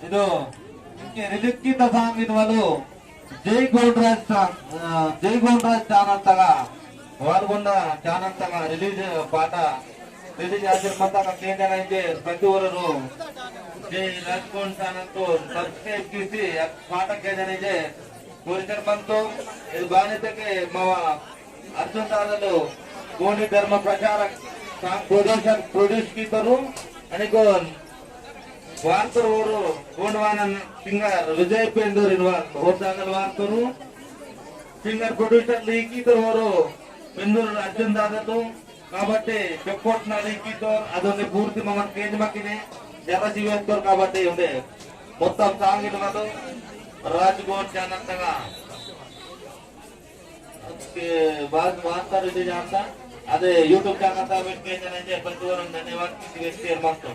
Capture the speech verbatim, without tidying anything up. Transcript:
इदो इनके रिलीज कीता song इनवाल जय गोंडराज song, आ, जय गोंडराज channel तगा, वालगोंडा channel तगा रिलीज पाटा रिलीज आसिर मंता केंजना इंजे प्रति ओरु जय राजगोंड channel तो subscribe कीसी पाटा केंजना इंजे कोरचर मंतो। इद बाने तके मावा अर्जुन दादालु गोंडी धर्म प्रचारक song producer produce कीतोर। अनि गोन वार्तोर ओरु गोंडवाना singer विजय पेंदूर इनवाल ओर दादालु वार्तोर। Singer producer लीकीतोर ओरु पेंदूर अर्जुन दादालु। काबट्टी चोक्कोट नाली कीतोर अदोने पूर्ति ममन केंज मकिने जरा जीवेतोर काबट्टी उंडे। मोत्तम song इनवाल राजगोंड channel तगा। उसके बाद वार्ता रिलीज आता। अदे YouTube channel तगा वेट केंजना इंजे प्रति ओरु धन्यवाद कीसी वेट शेयर मंतो।